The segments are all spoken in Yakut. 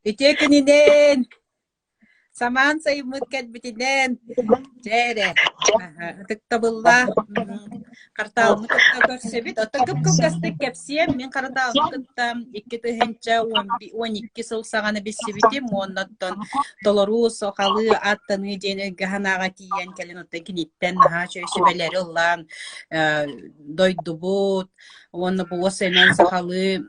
Үтүө күнүнэн! Самаан сайыммыт кэлбитинэн! Дьэ эрэ, аһа, ытыктабыллаах Хартаалыны кытта көрсөбүт. Оттон кып-кылгастык кэпсиэм. Мин Хартаалыны кытта 2012 сыл саҕана билсибитим. Уонна оттон толоруу сахалыы аттаныы диэн өйгө санааҕа тиийэн кэлин оттон киниттэн наһаа үчүгэй сүбэлэри ыллаан дойдубут уонна бу уос сахалыы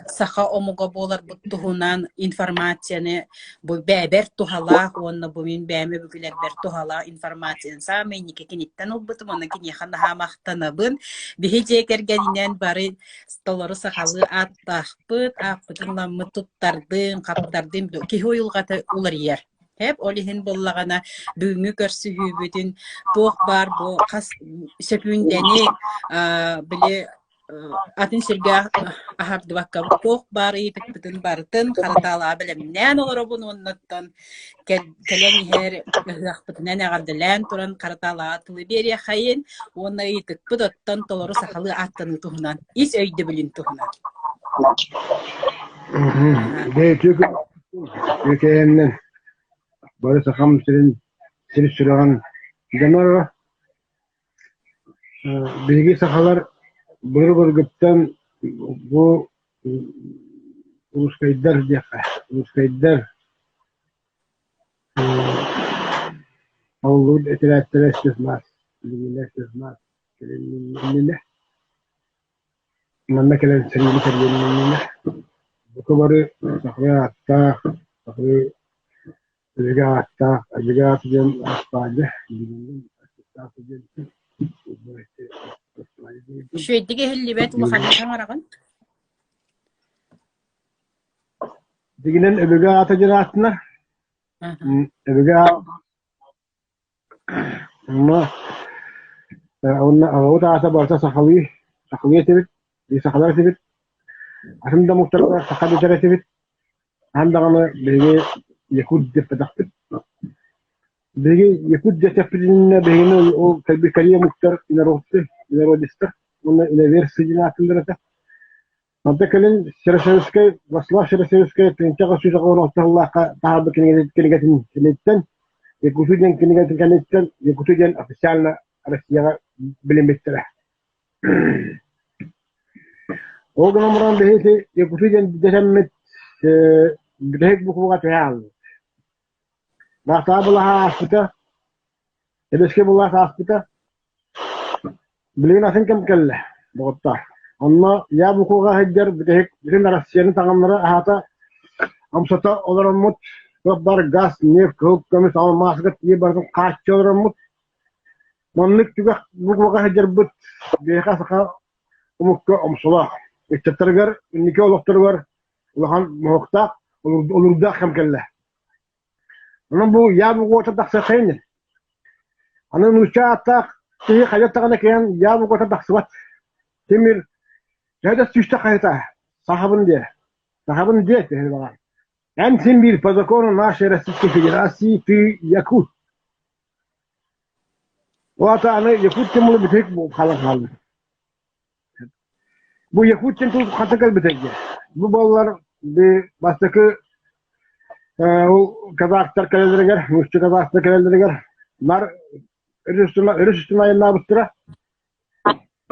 саха омуга буоларбыт туһунан информацияны бу бэйэбэр туһалаах уонна бу мин бэйэм өбүгэлэрбэр туһалаах информацияны саамай инники киниттэн ылбытым уонна киниэхэ наһаа махтанабын. Биһи дьиэ кэргэнинэн бары толору сахалыы ааттаахпыт, ааппытын ыламмыт туттардым, хаптардым, киһи уйулҕата уларыйар. Эп ол иһин буоллаҕына бүгүҥҥү көрсүһүүбүтүн туох баар бу хас сөкүүндэни били атын сиргэ аһардыбакка туох баар ыйытыкпытын барытын харатаалаҕа бэлэмнээн олоробун уоннаттан кэлэн иһэр ыһыахпытынан эҕэрдэлээн туран харатаалаҕа тылы биэриэхэйин уонна ыйытыкпыт оттон толору сахалыы ааттаныы туһунан ис өйдөбүлүн туһунан. Үөкэйэннэн бары Сахам сирин сир сүрэҕин дьоно Биһиги сахалар былыр-былыргыттан бу русскайдар диэххэ, русскайдар Холлуут этэрээттэрэ спецназ, билиҥҥилэр спецназ кэлин иннинэ Манна кэлэн сэриини тэрийэннэннилэр. Бука бары сахалыы ааттаах, сахалыы өбүгэ ааттаах, өбүгэ аата диэн араспаанньа, Үчүгэйдик иһиллибэт улаханнык саҥараҕын. Дьиҥинэн өбүгэ аата диэн ааттанар. Өбүгэ Онно уонна аҕабыт аата барыта сахалыы, сахалыы этибит, биһиги сахалар этибит. Атын да омуктарга саха дэтэр этибит. Хаһан даҕаны биһиги якут диэппэтэхпит. Биһиги якут диэтэхпитинэ биһигини ол кэлбит корея омуктар инородцы, инородецтар уонна иноверцы диэн ааттыыллар этэ. Онто кэлин Серошевскай, Вячеслав Серошевскай 1816 сыллаахха таһаарбыт кинигэтин кэнниттэн Якуту диэн кинигэтин кэнниттэн Якуту диэн официально Россияҕа билиммиттэрэ. Ол гынан баран биһиги Якуту диэн дэтэммит бүтэһик букваҕа түһэ хааллыбыт. Баахтаҕа былаһа ааспыта, Эбэскэ былаас ааспыта, Билигин атын кэм кэллэ, доҕоттоор. Онно Ябукуга сылдьар бүтэһик бүтүн Россияны таҥыннары аһата, амсата олороммут, туох баар газ, нефть, кыһыл көмүс алмааска тиийэ барытын хааччы олороммут. Маннык түгэх букваҕа сылдьарбыт биһиэхэ саха омукка омсолоох. Ыччаттарыгар, инники олохторугар улахан моһуоктаах, олурдаах кэм кэллэ. Онон бу яблокота тахсыаххайын диэн. Аны нуучча ааттаах киһи хайа даҕаны кыайан яблокота тахсыбат. Тимир төһө да сүүстэ хайыта сахабын диэ. Сахабын диэ төһө баҕар. Эн син биир по закону нашей Российской Федерации ты якут. Ол аата аны якут тимур бүтэһик хаалан хаалла. Бу якут диэн тыл хата кэлбитэ дии. Бу буоллар би бастакы ол казахтар кэлэллэригэр, нуучча казахтар кэлэллэригэр нар өрүс үстүн айаннаабыттара.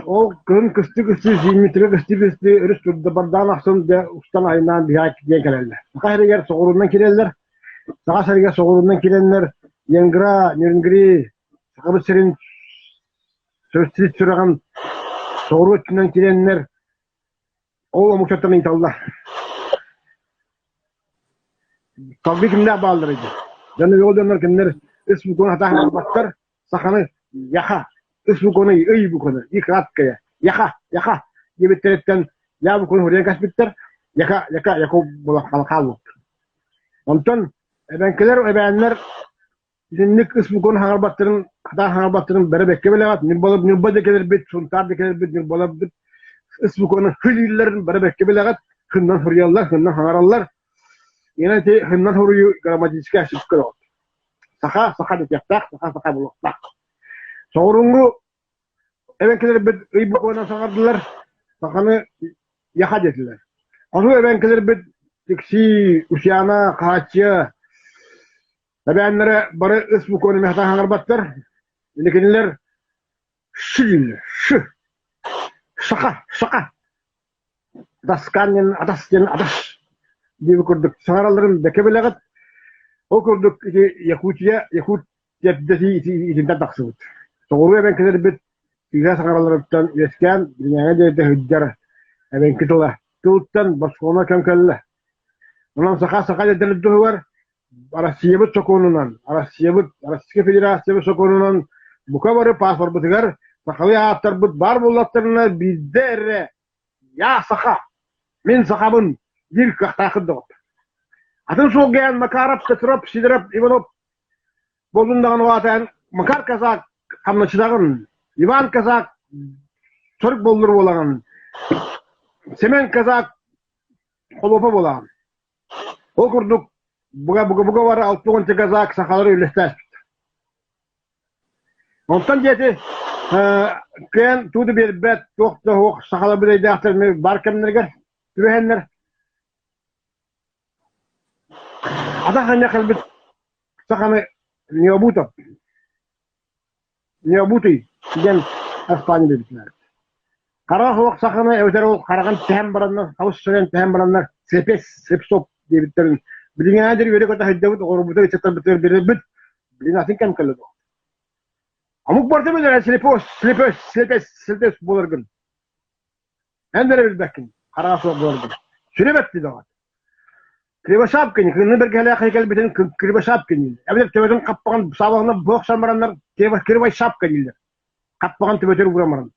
Ол кыһын кыстыы-кыстыы зимниктэргэ кыстыы-кыстыы өрүс турда бардаан ахсын дьэ устан айаннаан биһаак диэн кэлэллэр. Саха сиригэр соҕуруунан киирэллэр. Саха сиригэр соҕуруунан киирэннэр Янгра, Нерюнгри, Сахабыт сирин Сүүс сүрэҕин соҕуруу өттүнэн киирэннэр ол омуктартан ыйыталлар. Салгыы кимнээх баалларый диэн. Дьону ол дьоннор кинилэр үс букваны сатаан аахпаттар. Саханы яха, үс букваны ый букваны, и краткая, яха, яха диэбиттэриттэн я букваны суруйан кэспиттэр, яка, яка, яков буолан хаалбыт. Онтон эбэҥкилэр, эбээннэр Итинник ыс букуон хаҥарбаттарын, хатаан хаҥарбаттарын бэрэ бэккэ билэҕит. Ньурбалар Ньурба да кэлэрбит, Сунтаар да кэлэрбит, Ньурбаларбыт ыс букуону хылииллэрин бэрэ бэккэ билэҕит. Хыннан суруйаллар, хыннан хаҥараллар. Иэнэ ити хыннан суруйуу грамматическай ошибка оҕот. Саха, саха дэтиэхтээх, саха, саха буолуохтаах. Соҕурууҥҥу эбэҥкилэрбит ый букуонан саҥардылар, саханы яха диэтилэр. Хоту эбэҥкилэрбит Тиксии, Усяна, Хааччыйа эбээннэрэ бары ыс букуону мехтан хаҥарбаттар. Кинилэр шы дииллэр, шы. Саха, саха. Даскаан диэн атас диэн атас диэбит курдук саҥаралларын бэкэ билэҕит. Ол курдук ити Якутия, Якут дэсии итинтэн тахсыбыт. Соҕуруу эбэҥкилэрбит сыыһа саҥаралларыттан үөскээн, билиҥҥэ диэри сылдьар эбэҥки тыла. Тылтан босхоно кэм кэллэ. Онон саха саха дэтэрин туһугар Россиябыт сокуонунан, Россиябыт, Российскай Федерациябыт сокуонунан бука бары паспорбытыгар сахалыы ааттарбыт баар буоллахтарына биирдэ эрэ «Я саха, мин сахабын» диир кыахтааххыт доҕоттор. Атын суолга эн Макаров, Петров, Сидоров, Иванов буоллун даҕаны аата Макар Казак хамначчытаҕын, Иван Казак сорк боллур буолаҕын, Семен Казак холуопа буолаҕын. Ол курдук буга буга буга бары 60 казак сахалары үлэстээспит. Онтон диэти кыайан тууду биэрбэт, туох да суох сахалар бүтэйдээхтэр бар кэмнэригэр түбэһэннэр атах анньа кэлбит саханы Необутов Необутый диэн аспаанньа биэрбитинэр. Хараҕа суох саханы эбэтэр ол хараҕын тэһэн бараннар, хабыс сөрөн тэһэн бараннар слепец, слепцов диэбиттэрин билиҥҥэ диэри үөрэ-көтө сылдьабыт, оҕолорбутугар, ыччаттарбытыгар биэрэрбит. Билигин атын кэм кэллэ дуо? Омук барыта билэр слепос, слепес, слепец, слепец буоларгын. Эн эрэ билбэккин, хараҕа суох буоларгын. Сүрэ бэрт даҕаны. Кривошапкин, кыҥны бэргэһэлээх кэлбитин Кривошапкин дииллэр. Эбэтэр төбөтүн хаппаҕын саабаҕынан буох бараннар Кривошапка дииллэр. Хаппаҕын төбөтүгэр ууран баран.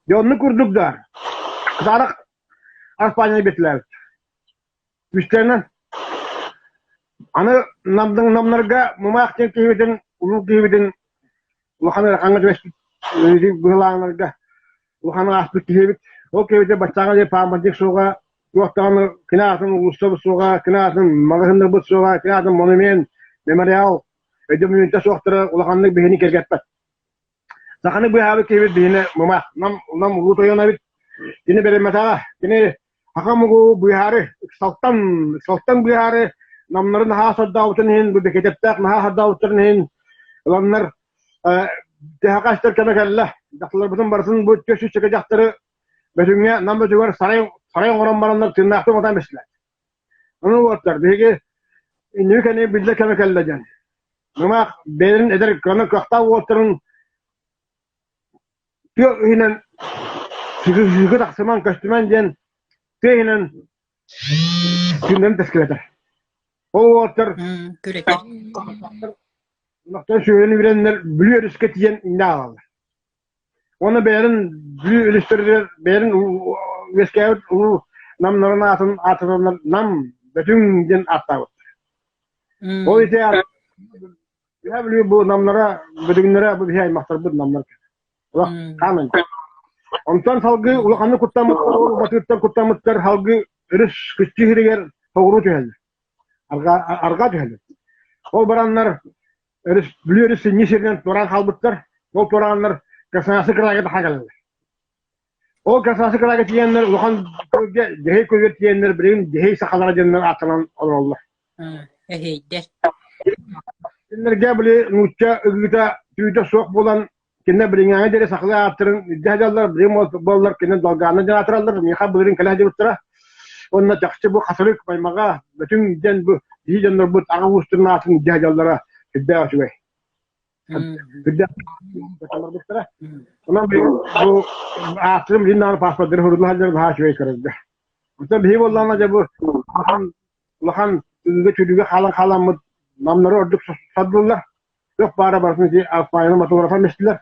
Дьэ оннук курдук да, кытаанах араспаанньаны биэртилээбит. Үстэнэн аны намнарга мымаах диэн киһибитин, улуу киһибитин улахан ыарахаҥҥа түбэспит быһылааннарга улахан ааспыт киһибит. Ол киһибитэ баччааҥҥа диэри пааматник суоҕа, туох даҕаны кини аатын уулуссабыт суоҕа, кини аатын маҕаһыыннарбыт суоҕа, кини аатын монумент, мемориал өйдөбүнньүктэ суохтара улаханнык биһини кэргэппэт. Саханы быыһаабыт киһибит биһиэнэ Мымах, Нам, Нам улуу тойоно эбит. Кини бэриммэтэҕэ. Кини саха омугу быыһаары, ыксалтан, ыксалтан быыһаары намнары наһаа сордообутун иһин, бу Бекетевтээх наһаа сордообуттарын иһин ыланнар тэһэҕэ эстэр кэмэ кэллэ. Дьахталларбытын барытын бу 400 дьахтары Бөтүҥҥэ, Нам Бөтүгэр сарай, сарай оҥорон бараннар тыыннаахтык отон бэстилэр. Ону уоттар, биһиги инники кэнники биллэр кэмэ кэллэ диэн. Мымаах бэйэлэрин эдэр кыана кыахтаах уолаттарын тыа иһинэн сыгы тахсыман көстүмэн диэн тыа иһинэн күннэрин тэскилэтэр. Ол уолаттар Күрэтэр. ынахтар сүөһүнү билэннэр Бүлүү өрүскэ тиийэн иннэ аҕалаллар. Уонна бэйэлэрин Бүлүү өрүстэригэр бэйэлэрин үөскээбит улуу Намнарын аатын аатыраннар Нам Бөтүҥ диэн ааттаабыттар. Ол ити Үһэ Бүлүү бу Намнара, Бөтүҥнэрэ бу биһи аймахтарбыт Намнар Улах хааман. Онтон салгыы улаханнык куттаммыттар, батыыттан куттаммыттар салгыы өрүс күччү сиригэр соҕуруу түһэллэр. Арҕаа, арҕаа түһэллэр. Ол бараннар өрүс, Бүлүү өрүс синньи сиринэн туораан хаалбыттар. Ол туорааннар Красноярскай кыраайга таха кэлэллэр. Ол Красноярскай кыраайга тиийэннэр улахан күөлгэ, Дьэһэй күөлүгэр тиийэннэр билигин Дьэһэй сахалара диэннэр ааттанан олороллор. Эһэйдэр. Кинилэргэ били нуучча ыгыыта түүтэ суох буолан кинилэр билиҥҥээҥҥэ диэри сахалыы ааттарын илдьэ сылдьаллар, билигин буоллар кинилэр долгааннар диэн аатыраллар, миэхэ былырыын кэлэ сылдьыбыттара. Уонна чахчы бу хатырык маймаҕа Бөтүҥ диэн бу биһи дьоннорбут аҕа уустарын аатын илдьэ сылдьаллара сүрдээх үчүгэй. Сүрдээх барбыттара. Онон бу ааттарын билин даҕаны паспордарын сурулла сылдьар наһаа үчүгэй көрөргө. Оттон биһи буоллаҕына дьэ бу улахан улахан үгүгэ-сүрүгэ хаалан хааламмыт намнары ордук сордууллар. Туох баара барытын ити Алпайны мотографан истилэр.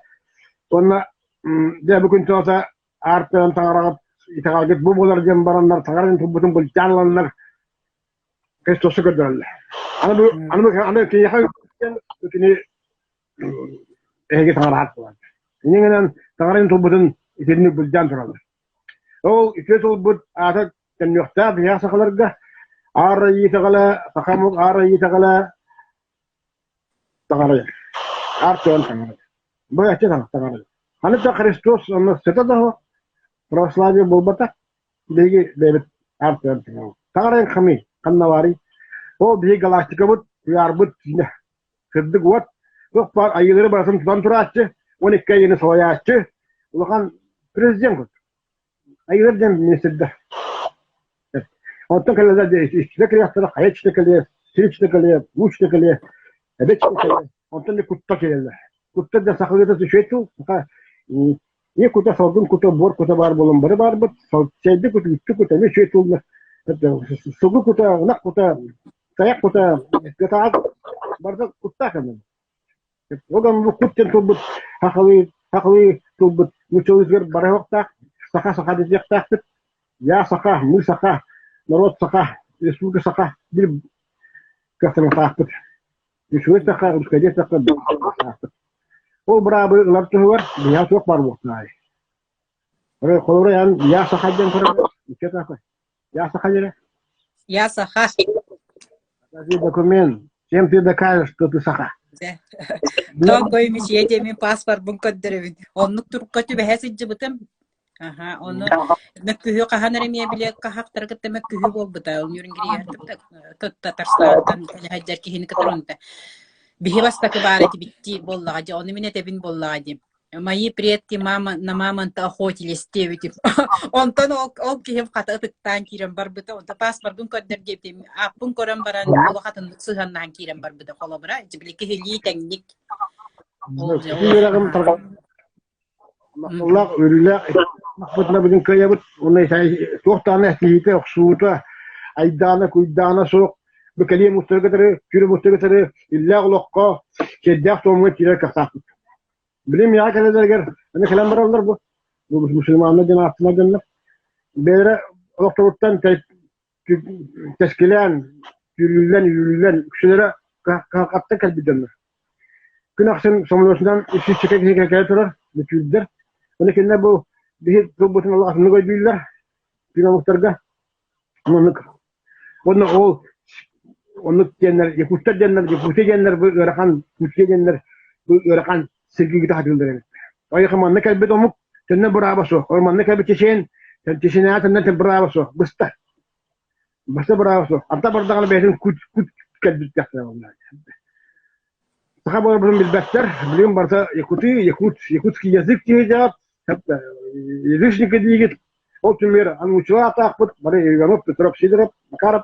Уонна дьэ бу күн туота аар тойон таҥараҕыт итэҕэлгит бу буолар диэн бараннар таҥара турбутун былдьаан ыланнар Христосу көрдөрөллөр. Аны бу аны бу аны киниэхэ кини эһиги таҥараһат буолар. Иннинэн таҥараны турбутун итинник былдьаан тураллар. Ол үтүө тылбыт аата төннүөхтээх биһиэхэ сахаларга аар айыы итэҕэлэ, саха омук аар айыы итэҕэлэ таҥарайар. Аар тойон таҥарайар. Бу эчи таҥарайар. Аны да Христос онно сыта да православие буолбатах. Биһиги бэйэбит. Таҥарайын хамый, ханна баарый? Ол биһиги галактикабыт, куйаарбыт киинэ. Сырдык уот, туох баар айыылары барытын тутан турааччы, 12 айыыны салайааччы, улахан президент курдук. Айыылар диэн министрдэр. Оттон кэлэллэр иччитэ кэлиэхтэрэ, хайа иччитэ кэлиэ, сир иччитэ кэлиэ, уу иччитэ кэлиэ, эбэ иччитэ кэлиэ. Онтон да кутта кэлэллэр. Кутта да сахалыыта үчүгэй тыл, саха ийэ кута, салгын кута, буор кута баар буолан бары баарбыт. Чэйди кут, үттү кут эмиэ үчүгэй тыллар. Сылгы кута, ынах кута, тайах кута, кытаҕа барыта куттаах эмэ. Ол бу кут диэн тылбыт сахалыы сахалыы тылбыт нууччалыытыгар барыһыахтаах, саха саха дэтиэхтээхпит. Я саха, мы саха, народ саха, республика саха биир кыахтаныахтаахпыт. Үчүгэй саха, русскайдыы саха Ол быраабы ылар туһугар биһиэхэ суох баар буолуохтааҕый. Холобура, эн я саха диэн көрөр, Я саха дире? Я саха. Покажи документ. Чем ты докажешь, что ты саха? Тоҥкой мичийэ диэмин паспорбун көрдөрөбүн. Оннук турукка түбэһэ сылдьыбытым. Аха, ону мөккүһүү хаһан эрэ эмиэ били хаһахтары кытта мөккүһүү буолбута. Ол Нюрингрия Татарстантан кэлэ сылдьар киһини кытары онто. Биһи бастакы баар этибит буоллаҕа дии, ону мин этэбин буоллаҕа дии. Мои предки мама на мамонта охотились диэбитим. Онтон ол, ол киһим хата ытыктаан киирэн барбыта. Онто паспоргун көрдөр диэбитим. Ааппын көрөн баран олох атыннык сыһыаннаһан киирэн барбыта. Холобура, били киһилии тэҥник. Ол дьэ, Ити үөрэҕим Махталлаах, үөрүүлээх махпытына бүгүн кыайабыт. Уонна туох даҕаны этиһиитэ, охсуута, айдаана, куйдаана суох. Бу кэлиэ мустары кытары, түүрү мустары кытары иллээх олоххо, сиэрдээх туомҥа киирэр кыахтаахпыт. Билим миэхэ кэлэллэригэр аны кэлэн бараллар бу. Бу мусульманнар диэн ааттанар дьоннор. Бэйэлэрэ олохторуттан тэскилээн, түүрүллэн, үүрүллэн, үксүлэрэ кыһалҕаттан кэлбит дьоннор. Күн ахсын самолетунан үс-сүүсчэкэ киһи кэлэ турар, бүтүүрдэр. Аны кинилэр бу биһи тылбытын олох атыннык өйдүүллэр, түүн омуктарга. Оннук. Уонна ол оннук диэннэр, якуттар диэннэр, якутия диэннэр бу ыарахан, якутия диэннэр бу ыарахан сиргигитэ сатыыллар эбит. Ойоха манна кэлбит омук төннө бырааба суох. Ол манна кэлбит чечен, чеченяҕа төннөн бырааба суох. Быста. Быста бырааба суох. Анта бардаҕына бэйэтин кут кут кэлбит диэхтэрэ Саха буоларбытын билбэттэр. Билигин барыта якуты, якут, якутский язык диэҕит, язычники диигит. Ол түмүгэр ануччалар ааттаахпыт, бары Иванов, Петров, Сидоров, Макаров,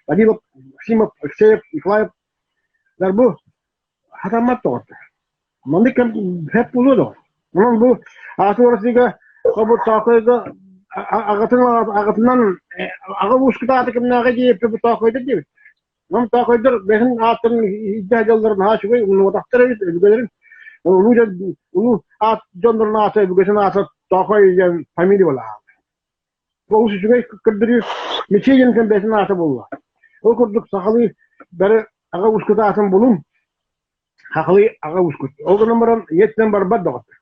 Данилов, Максимов, Алексеев, Николаев. Бу хатаммат доҕоттор. Маннык кэм хэп буолуо доҕор. Онон бу ааты Россияга хобут таакойга аҕатын аҕатынан аҕа уускута ааты кимнээҕи диэппит бу таакойда диэбит. Онон таакойдар бэһин ааттарын илдьэ сылдьаллар наһаа үчүгэй умнубатахтар эбит өбүгэлэрин. Улуу дьон улуу аат дьоннорун аата өбүгэтин аата Таакой диэн фамилия буолар. Олус үчүгэй көрдөрүү Мичий диэн бэйэтин аата буолла. Ол курдук сахалыы бары аҕа ускут аатын булун, сахалыы аҕа ускут. Ол гынан баран ийэттэн барбат доҕоттор.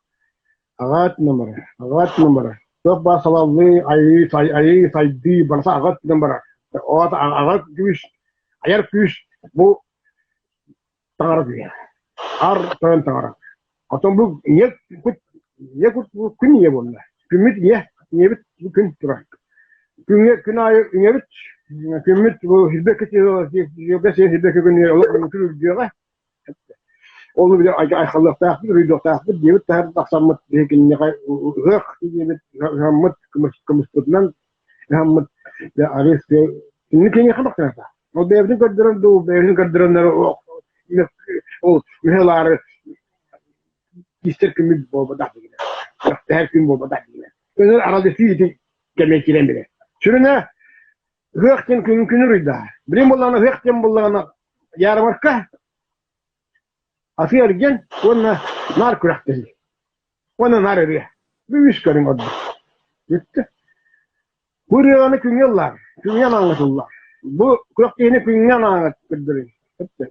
Аҕа өттүнэн барар, аҕа өттүнэн барар. Туох баар салаллыы, айыы, айыы, сайдыы барыта аҕа өттүнэн барар. Ол аҕа күүс, айар күүс бу таҥара күүһэ. Ар тойон таҥара. Оттон бу ийэ кут, ийэ кут бу күн ийэ буолла. Күммүт ийэ, ийэбит бу күн турар. Күҥҥэ күн аайы ийэбит, күммүт бу сирбэкки сирбэкки күн олох үрдүөҕэ. Ол били айхаллыахтаахпыт, уруйдуохтаахпыт диэбит таһыр тахсаммыт биһи киниэхэ ыһыах диэбит ыһаммыт кымыспытынан ыһаммыт арыы кинини киниэхэ махтаната. Ол бэйэбитин көрдөрөн дуу, бэйэбитин көрдөрөннөр ол мүһэлаары истэр күммүт буолбатах дигинэ. Тэһэр күн буолбатах дигинэ. Өнөр аралдьытыы ити кэмэ киирэн билэр. Сүрүнэ ыһыах диэн күн күн уруйдаа. Билим буоллаҕына ыһыах диэн буоллаҕына ярмарка атыы-эргиэн уонна наар күрэхтэһии. Уонна наар ырыа. Бу үс көрүҥ ордук. Бүттэ. Бу ырыаны күҥҥэ ыллаар, күҥҥэ анаан Бу күрэхтэһиини күҥҥэ анаан көрдөрүҥ.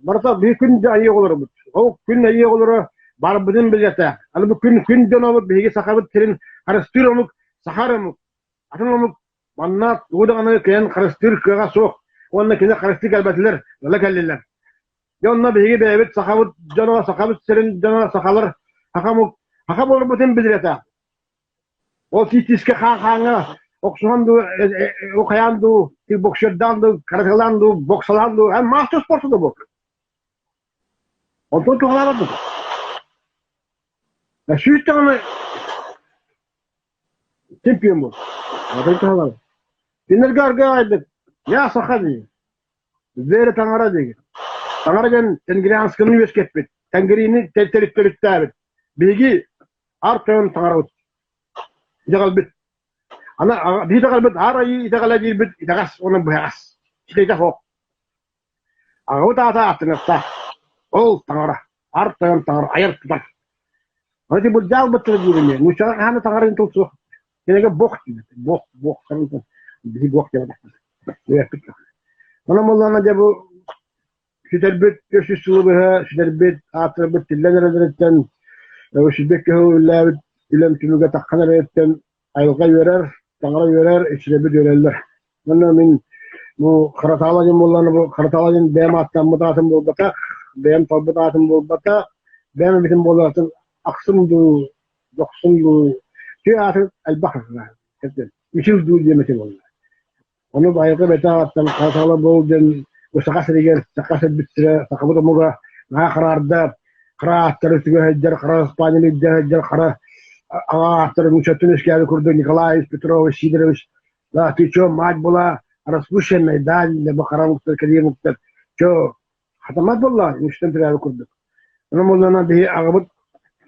Барыта биир күн айыы оҕолоробут. Ол күн айыы оҕолоро барбытын билиэхтээх. Аны бу күн күн дьонобут биһиги сахабыт сирин харыстыыр омук, сахар омук. Атын омук манна тугу даҕаны кыайан харыстыыр кыаҕа суох. Уонна кини харыстыы кэлбэтилэр, ыла кэллилэр. Дьэ онно биһиги бэйэбит сахабыт дьоно, сахабыт сирин дьоно, сахалар, саха омук, саха буоларбытын билиэтээх. Ол тиискэ хаан-хааҥҥа Охсуһан дуу, хайаан дуу, кикбоксердаан дуу, каратэлаан дуу, боксалаан дуу, эн мастер спорта да буолар. Онтон туһалаабат дуо? Сүүс даҕаны чемпион буол. Онтон туһалаабат. Кинилэргэ аргы аҕайдык, я саха дии. Вера таҥара диигит. Таҥара диэн Тенгриансканы үөскэппит, Тенгрини төрүттээбит. Биһиги ар тойон таҥарабыт. Итэҕэлбит. Аны биһи итэҕэлбит аар айыы итэҕэлэ диирбит итэҕэс уонна быһаҕас. Ситэтэ суох. Аҕабыт аата ааттаныахтаах. Ол таҥара, ар тойон таҥара, айар тутар. Аны ити былдьаалбыттара диибин ээ. Нууччаҕа хаһан да таҥарын тыл суох. Кинигэ бог диибит. Бог, бог, биһи бог диэбэтэхпит. Үөрэппит. Онон буоллаҕына дьэ бу сүтэрбит үс сылы быһа сүтэрбит ааттарбыт тиллэн эрэлэриттэн сүрбэт киһи үлэлээбит үлэм түмүгэ таххан эрэриттэн айылҕа үөрэр, таҥара үөрэр, иччилэрбит үөрэллэр. Уонна мин бу Харатаала диэн буоллаҕына бу Харатаала диэн бэйэм ааттаммыт аатым буолбатах, бэйэм талбыт аатым буолбатах, бэйэм эбитим буоллаҕына ахсым дуу, дохсун дуу, түө ааты элбэх үчүл дуу диэм этэ буолла. Ону байылҕа бэтэ ааттан Харатаала буол диэн бу Саха сиригэр, Саха сирбит сирэ, сахабыт омуга наһаа хараарда, хара ааттары сүгэ сылдьар, хара Испанияны илдьэ сылдьар, хара аҕа ааттары нууччаттан үөскээбит курдук Николаевич, Петрович, Сидорович, да, ты чё, мать была распущенная, да, бу хара омуктар, кэлии омуктар, чё, хатаммат буолла, нууччаттан төрөөбүт курдук. Онон буоллаҕына биһи аҕабыт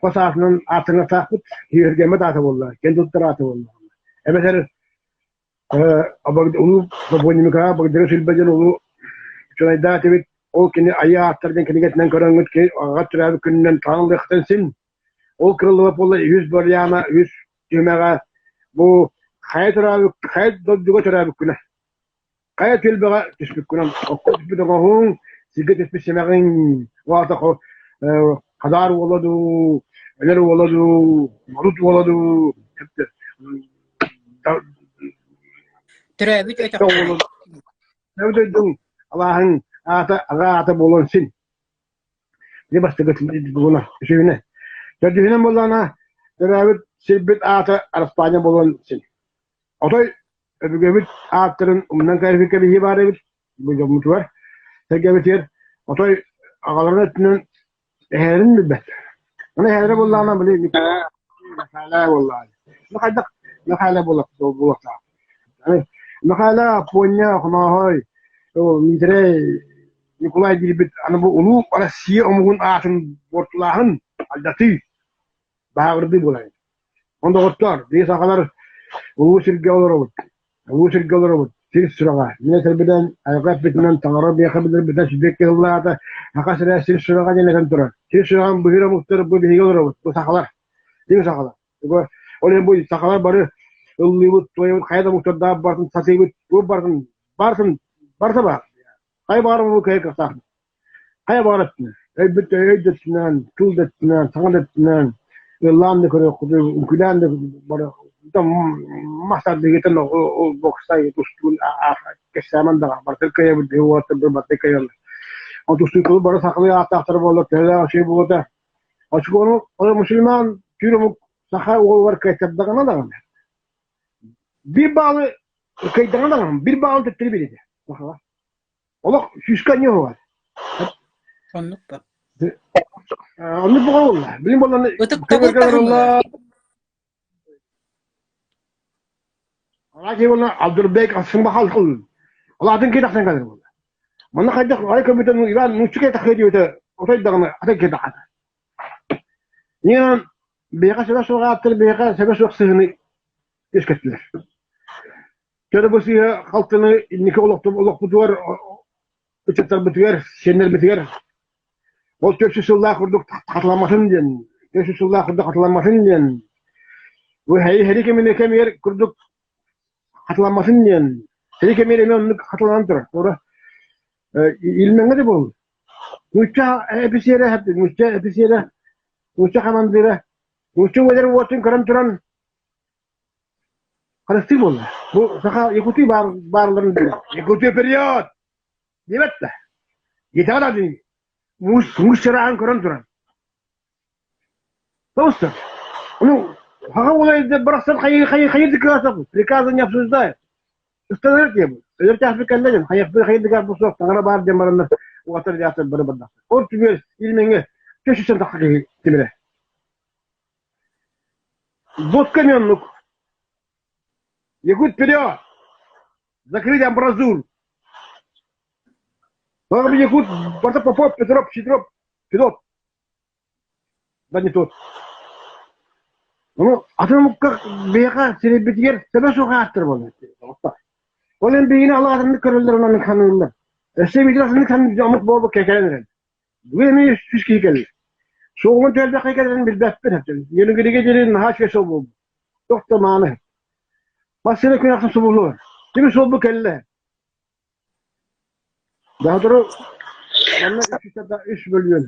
хос аатынан ааттаныахтаахпыт, киһиргэммит аата буолла, киэн туттар аата буолла. Эбэтэр Улуу Бобуонньумикаҕа Багдыры Сүлбэ диэн улуу учуонайдаах этибит. Ол кини Айыы ааттар диэн кинигэтинэн көрөҥҥүт кини аҕаҕа төрөөбүт күнүнэн таҥыллыахтан син. Ол кырыллыбат буолла үһүс барыйаана, үһүс түһүмэҕэ бу хайа төрөөбүт, хайа дойдуга төрөөбүккүнэ, хайа түөлбэҕэ түспүккүнэн, окко түспүт оҥоһууҥ, сиргэ түспүт симэҕиҥ, ол аата Хадаар уола дуу, Өлөр уола дуу, Морут уола дуу, Төрөөбүт өтөхтөрө. Төрөөбүт дойдуҥ алааһыҥ аата аҕа аата буолуон син. Ити бастакы буолуна үсүһүнэн. Төрдүһүнэн буоллаҕына төрөөбүт сирбит аата Араспаанньа буолуон син. Отой өбүгэбит ааттарын умнан кэбиһии баар эбит бу дьоммутугар сэргэбитигэр отой аҕаларын өттүнэн эһээлэрин билбэт. Аны эһээлэрэ буоллаҕына били Михаила буоллаҕа. Ну хайдах Михаила буолуохтаах. Михаила Аппуонньа Хонооһой Миитэрэй Николай диирбит аны бу улуу Россия омугун аатын буортулааһын алдьатыы баһааҕырдыы буолар. Онон доҕоттоор, биһиги сахалар улуу сиргэ олоробут. Улуу сиргэ олоробут. Сир сүрэҕэ. Мин этэрбинэн, айылҕа эппитинэн, таҥара биэхэ билэрбитинэн сүбэк кыһыллаата, саха сирэ сир сүрэҕэ диэн этэн турар. Сир сүрэҕин быһыыр омуктар бу биһиги олоробут, бу сахалар. Дьиҥ сахалар. Ол иһин бу сахалар бары ыллыыбыт, туойабыт, хайа да омуктардаах барытын сатыыбыт, бу барытын, барытын, барыта баар. Хайа баҕарар омук кыайар кыахтаах. Хайа баҕар өттүнэн, өйбүт өй да өттүнэн, тыл да өттүнэн, саҥа да өттүнэн ыллаан да көрүөххүтүн, үҥкүүлээн да мас тардыгытын ол боксай тустуун кэпсээмэн даҕаны барыта кыайабыт биһи уолаттар барыта кыайаллар. Ол тустууктары бары сахалыы ааттаахтара буоллар төһөлөөх үчүгэй буолуо Очкону ол мусульман түүр омук саха уолугар кыайтардаҕына даҕаны биир баалы кыайдаҕына даҕаны биир баалы төттөрү биэрдэ сахаҕа. Олох сүүскэ анньыы уһугар. Оннук ба. Оннук буга буолла. Билим буолланы Ытыктабыл таһымыгар. Араки буолла Алдырбек Асымбахал Ол атын киһи тахсан кэлэр буолла. Манна хайдах ай көмүтэн Иван нуучча киһи тахсыа диэбитэ отой даҕаны атын киһи тахсар. Ньыан биһиэхэ сөбө суох ааттар биһиэхэ сөбө суох сыһыны үөскэттилэр. Чэ бу сыыһа халтыны инники олохпутугар ыччаттарбытыгар, сиэннэрбитигэр ол 400 сыллаах курдук хатыламматын диэн, 400 сыллаах курдук хатыламматын диэн, бу һэри кэминэ кэмигэр курдук хатыламматын диэн, һэри кэмигэр эмиэ оннук хатыланан турар. Туора Илмэҥҥэ да буолла. Нуучча эписиэрэ, нуучча эписиэрэ, нуучча хамандыыра, нуучча уолар уотун көрөн туран Харыстыы буолла. Бу саха якутыы баар баарларын билэр. Якутия вперед! Диэбэт да. Итэҕэл атын муус муус чарааһын көрөн туран. Тоҕустар. Ону Хаха уолай барахсан хайы хайы хайы дыкаасап приказы не обсуждает. Ыстанар диэбит. Өлөр чааспыт кэллэ диэн хайахпыт хайы дыкааппыт суох таҥара баар диэн бараннар угаттар дьаастар бары бардахтар. Ол түмүөр илмэҥҥэ төс тахха киһи тимирэ. Водка не оннук. Якут вперед! Закрыть амбразур! Баҕар Якут барыта Попов, Петров, Сидоров, Федот. Да не тот. Ну, атын омукка биһиэхэ сирэйбитигэр сөбө суох ааттар буолар. Ол иһин биһигини ала атыннык көрөллөр онон ханыыллар. Өссө биһиги атыннык саныыр омук буолбут кэкээн эрэн. Бүгүн эмиэ үс киһи кэллэ. Суоҕун түөлбэххэ кэлэрин билбэппин. Ньүлүгүрүгэ диэри наһаа үчүгэй суол буолбут. Туох да мааны. Массыына күн ахсын субуллуо. Кими суолбу кэллэ. Даһатору манна үс мөлүйүөн,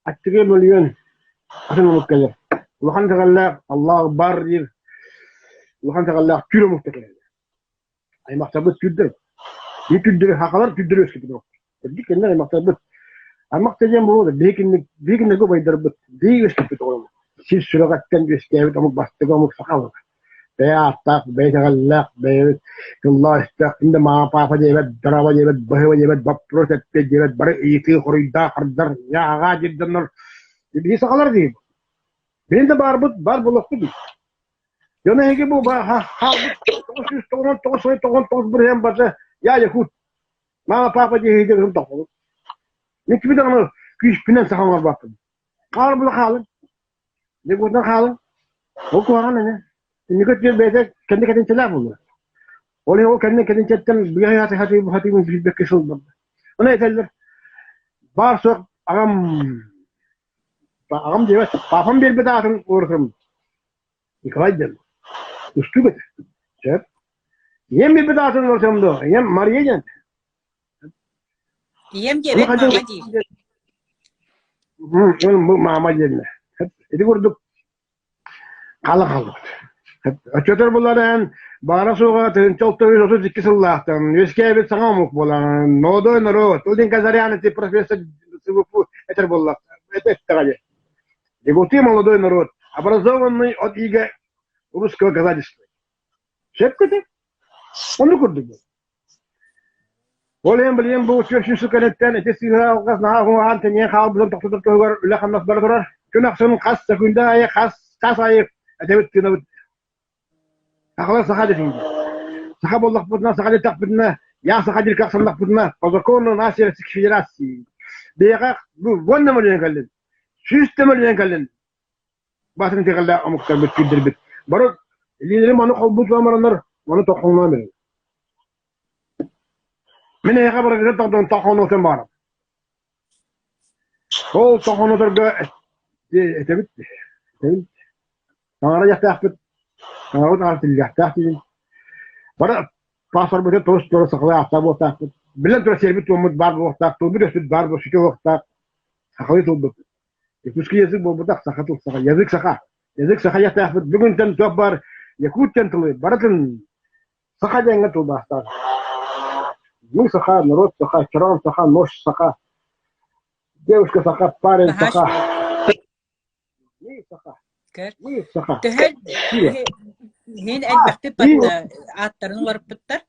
аттыгы мөлүйүөн атын омук кэлэр. Улахан итэҕэллээх Аллах бар диир улахан итэҕэллээх түүр омук да кэлэр. Аймахтарбыт түүрдэр. Биһи түүрдэри хахалар түүрдэри үөскэппит омуктар. Үрдүк кэннэ аймахтарбыт. Аймах да диэн буолуо да биһи кинилэр биһи кинилэргэ убайдарбыт биһи үөскэппит оҕолорбут. Сир сүрэҕиттэн үөскээбит омук бастакы омук саха омуга. Бэйэ ааттаах, бэйэ итэҕэллээх, бэйэбит тыллаах-өстөөх, ким да маама паапа диэбэт, дорова диэбэт, баһыыба диэбэт, боппуруос эппиэт диэбэт, бары ыйытыы хоруйдаах хардар, ньааҕаа диир дьоннор биһи сахалар диибит. Билин да баарбыт, баар буолуохпут дии. Дьон эһиги бу хаалбыт 999 сыл 99 бырыһыан барда я якут мама папа диэһиги кым тохолу. Мин кими даҕаны күүспүнэн саха оҥорбоппун. Хаалан була хаалын. Деготан хаалын. Ол куһаҕан ини. Инники өттүгэр бэйэтэ кэннэ кэтинчэлээх буолуо. Ол иһин ол кэннэ кэтинчэттэн быһа хаты хаты хатыыбын билбэккэ сыл барда. Ону этэллэр баар суох аҕам аҕам диэбэт папам биэрбит аатын уурутум Николай диэн устук этэ. Сөп. Ийэм биэрбит аатын уурутум дуо? Ийэм Мария диэн. Ийэм диэбэт мама диир. Мама диэннэ. Ити курдук хаала хаалбыт. Оччотор буларан баара суоҕа 1932 сыллаахтан үөскээбит саҥа омук буолан молодой народ ол Казарян ити профессор ЦВПУ этэр буоллах эттэҕэ дии. Якутия молодой народ, образованный от ига русского казачества. Сөп көтө? Онну курдук. Ол иһин билигин бу 400 сыл кэнниттэн ити сыыһа алҕас наһаа уһаан тэнийэн хаалбытын тохтотор туһугар үлэ-хамнас бара турар. Күн ахсын хас секунда аайы, хас чаас аайы этэбит тыынабыт. Сахалар саха дэтиҥ. Саха буоллахпытына, саха диэтэхпитинэ, я саха диир кахсаннахпытына, по закону нашей Российской Федерации. Биһиэхэ уонна мөлүйүөн кэллин, сүүс да мөлүйүөн кэллин Баатын итэҕэллээх омуктарбыт киирдэрбит. Бары илиилэрим аны холбуу бараннар, маны тоххоҥноон бэрин. Мин эһиэхэ барыгыта тохтон тоххоҥнуохтан баарым. Ол тоххоҥноторго этэбит, этэбит. Таҥара дьахтаахпыт, таҥарабыт аҕар тиллиэхтээх диибин. Бары паспорбытын тус тура сахалыы ааттаах буолуохтаахпыт. Биллэн турар сиэрбит-туоммут баар буолуохтаах, тылбыт өспүт баар буолуох, сүтүө уохтаах, сахалыы тылбыт. Якутский язык буолбатах, саха тыл саха, язык саха. Язык саха диэхтээхпит. Бүгүнтэн туох баар якут диэн тылы барытын саха диэҥҥэ тылбаастаах. Мы саха, народ саха, чороон саха, нож саха, девушка саха, парень саха. Мы саха. Мы саха. Төһө иһин элбэхтик барда ааттарын уларыппыттар?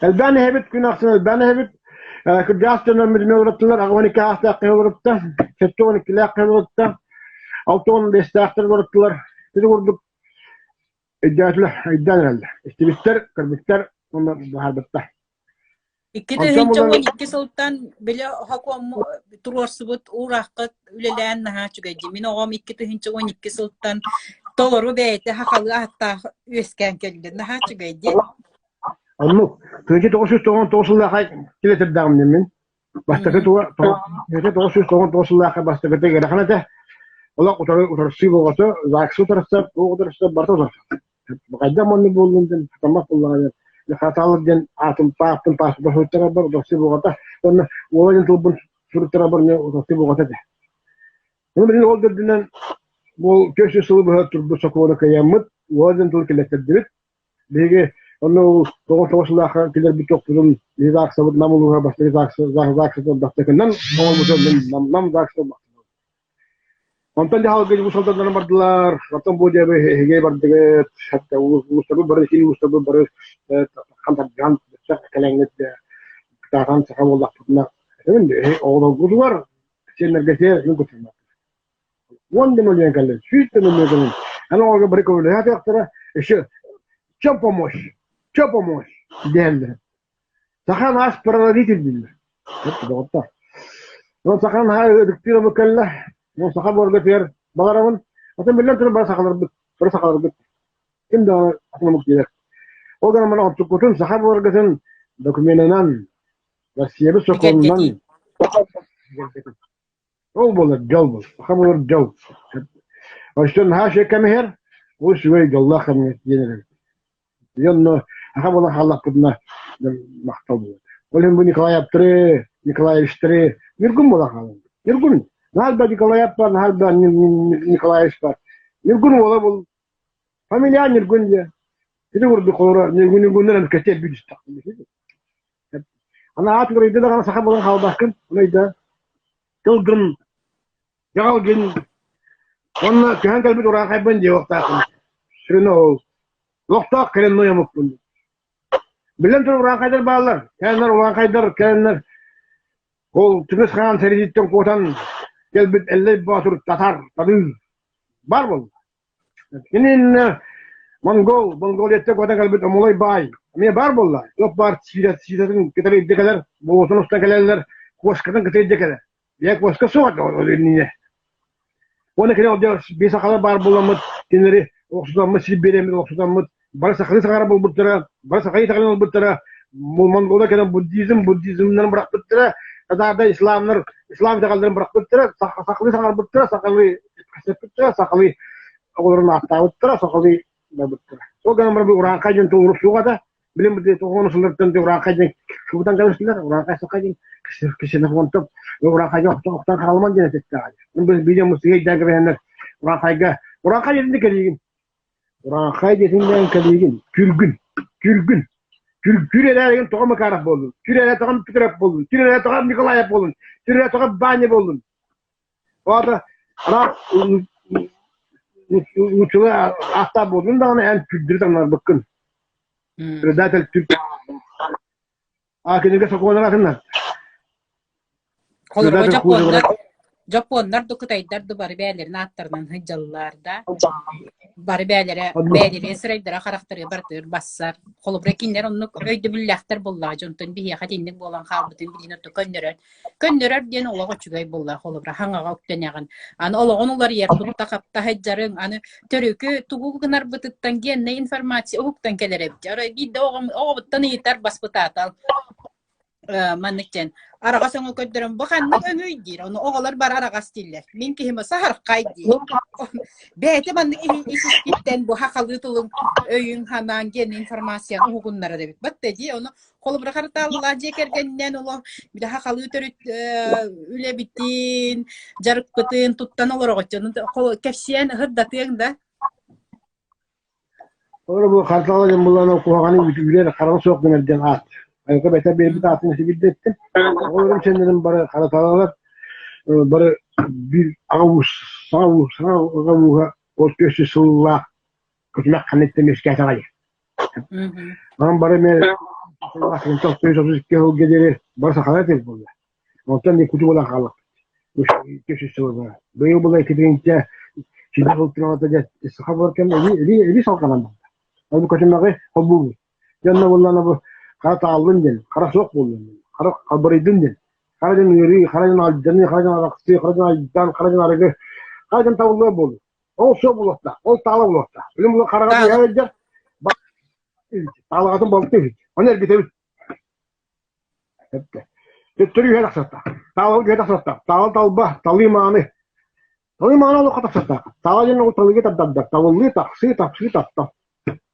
Элбээн иһэбит, күн ахсын элбээн иһэбит. Кырдьаҕас дьон эмиэ олоруттулар, 82 аастаах киһи олорутта, 72-лээх киһи олорутта, 65-тээхтэр олоруттулар. Ити курдук өйдөөтүлэр, өйдөөн эрэллэр. Истибиттэр, көрбүттэр уонна быһаарбыттар. 2012 сылтан били хокуомму туруорсубут уурааххыт үлэлээн наһаа үчүгэй дии. Мин оҕом 2012 сылтан толору бэйэтэ сахалыы ааттаах үөскээн кэллэ. Наһаа үчүгэй дии. Оннук. 1999 сыллаахай килэтэрдэҕим мин. Бастакы туга 1999 сыллаахха бастакыта ыарахан этэ. Олох утары утарсыы буолбата, ЗАГС утарсар, туох утарсар, барыта утарсар. Хайдах маннык буоллун диэн сатаммат буоллаҕа диэн хатаалар диэн аатын пааппын пааспарт суруттарарбар утарсыы буолбата. Уонна уола диэн тылбын суруттарарбар эмиэ утарсыы буолбата этэ. Ону билигин ол үрдүнэн бу 400 сылы быһа турбут сокуону кыайаммыт, уола диэн тылы киллэртэрдибит. Биһиги онно ол тоҕус сыллаахха киллэрбит тохпутун биһиги ЗАГСабыт Нам улууһа бастакы ЗАГС ЗАГС бастакынан оҥорбутун Нам Нам ЗАГС. Онтон дьаһалга улуустардан бардылар, оттон бу дьэ эһиги бардыгыт, улуустарбыт бары киин улуустарбыт бары хантарган кэлэҥҥит кытаатан саха буоллахпытына оҕолоргутугар сиэннэргэ сиэр мин Уон да мөлүйүөн кэллин, сүүс да мөлүйүөн кэллин. Аны оҕолорго бары көмөлөһө атыахтара, еще чем помочь, чем помочь диһэллэр. Саха наш прародитель дииллэр. Доҕоттор. Ол саха наһаа ытыктыыр омук кэллэ. Ол саха буорга баҕарабын. Атын биллэн турар бары сахаларбыт, бары сахаларбыт. Ким да атын омук диэбэт. Ол гынан баран оттуккутун саха буоргатын докуменынан, Россиябыт сокуонунан Ол буолар дьол буолар. Саха буолар дьол. Өссө наһаа үчүгэй кэм иһэр, ол үчүгэй дьоллоох кэмҥэ диэн эрэбит. Дьэ онно саха буолан хааллахпытына махтал буолар. Ол иһин бу Николаевтары, Николаевичтары Ньургун буолан хаалан. Ньургун, наһаа элбэх Николаев бар, наһаа элбэх Николаевич бар. Ньургун уола был. Фамилия Ньургун диэн. Ити курдук холоро Ньургун Ньургуннар эмискэччи элбии түстэхпин. Аны аат уларыйда даҕаны саха буолан хаалбаккын. Ону өйдөө. Тылгын, дьаҕалгын уонна көһөн кэлбит урааҥхайбын диэ уохтаахпын. Сүрүнэ ол. Олохтоох коренной омукпун. Биллэн турар урааҥхайдар бааллар. Кэлэннэр урааҥхайдар кэлэннэр ол Чыҥыс Хаан сэриититтэн куотан кэлбит Эллэй Боотур татар, тадыы бар буолла. Кининнэ монгол, Монголияттан куотан кэлбит Омолой баай эмиэ баар буолла. Туох баар сиирэтин кытары илдьэ кэлэр, болуотун устан кэлэллэр, куоскатын кытары илдьэ кэлэр. Бэйэ куоска суох ол иннинэ. Уонна кини ол биир сахалар баар буоламмыт, кинилэри охсутаммыт, сир биэрэммит охсутаммыт, бары сахалыы саҥара буолбуттара, бары сахалыы итэҕэлин ылбыттара, монгола кэлэн буддизм, буддизмнарын бырахпыттара, татаардар исламнар ислам итэҕэллэрин бырахпыттара, сахалыы саҥарбыттара, сахалыы кэпсэппиттэрэ, сахалыы оҕолорун ааттаабыттара, сахалыы барбыттара. Ол гынан баран урааҥхай диэн тыл урут суох этэ. Билин бу тоҕону сыллартан урааҥхай диэн кыбытан кэбистилэр, урааҥхай саха диэн ксенофонтов урааҥхайга охтон хаалыман диэн этиттэҕэ. Биир мусуйа өйдөөн кэбиһэннэр урааҥхайга урааҥхай диэн кэлиигин Урааҥхай диэтиҥ кэлиигин, күргүн, күргүн, күр эрээригин тоҕо Макаров буоллун, күр эрэ тоҕо Петров буоллун, күр эрэ тоҕо Николаев буоллун, күр эрэ тоҕо Ваня буоллун. Оата араас нууччалыы ааттаах буоллун даҕаны эн күрдүрү таҥнарбыккын. Предатель түрк А кинигэ сокуоннара атыннар. Холобура, дьоппуоннар, дьоппуоннар да кытайдар да бары бэйэлэрин ааттарынан сылдьаллар да. Бары бэйэлэрэ бэйэлэрин сырайдара харахтары барытыгар бассар. Холобура, кинилэр оннук өйдөбүллээхтэр буоллаҕа дьонтон биһиэхэ итинник буолан хаалбытын билин ордук көннөрөр. Көннөрөр диэн олох үчүгэй буолла. Холобура, хаҥаҕа үктэнэҕин. Аны олоҕун уларыйар, тутта-хапта сылдьарыҥ. Аны төрүкү тугу гынарбытыттан геннэй информация уһуктан кэлэр эбит. Арай биирдэ оҕом оҕобуттан ыйытар баспытаатал маннык диэн араҕас өҥү көрдөрөн бу ханнык өҥүй диир ону оҕолор бары араҕас дииллэр мин киһим саһархай диир бэйэтэ маннык ис испиттэн бу хахалыы тылын өйүн ханаан диэн информацияны уһугуннарар эбит батта дии ону холобура харатааллаах дьиэ кэргэнинэн олох билэ хахалыы төрүт үлэбитин дьарыкпытын туттан олороҕут кэпсиэн ыһырдатыаҥ да Олор бу хартаала диэн буллаана куһаҕаны үүрэр хараҕа суох гынар диэн аат. Айылҕа бэйэтэ биэрбит аатын сибирдэттим. Оҕолорум сиэннэрим бары харатаалалар бары биир аҕа уус, саҥа уус, саҥа аҕа ууһа ол түөс сыллаах көтүмэх ханныктан үөскээтэҕэй. Онон бары эмиэ 1932 сылга диэри бары сахалар этибит буолла. Онтон якуту буолан хааллахпыт. 200 сыл бара. Быйыл була 2000 сүүрбэ сыл тураҕата дьэ саха буолар кэм эбии эбии салҕанан барда. Ол көтүмэҕи холбуубут. Дьэ онно буоллаҕына бу хара тааллын диэн, хара суох буоллун диэн, хара халбарыйдын диэн, хара дьон ыарыы, хара дьон алдьаныы, хара дьон арахсыы, хара дьон айдаан, хара дьон арыгы, хара дьон табыллыа буоллун. Ол суох буолуохтаах, ол таала буолуохтаах. Билим була хараҕа түһэ сылдьар, таалаҕатын балты үһү. Ону эргитэбит. Төттөрү үһэ тахсыахтаах. Таала үһэ тахсыахтаах. Таала талба, талыы мааны. Талыы мааны олоххо тахсыахтаах. Таала диэн ол талыыга тардардар. Талыллыы, тахсыы, тапсыы, таптал.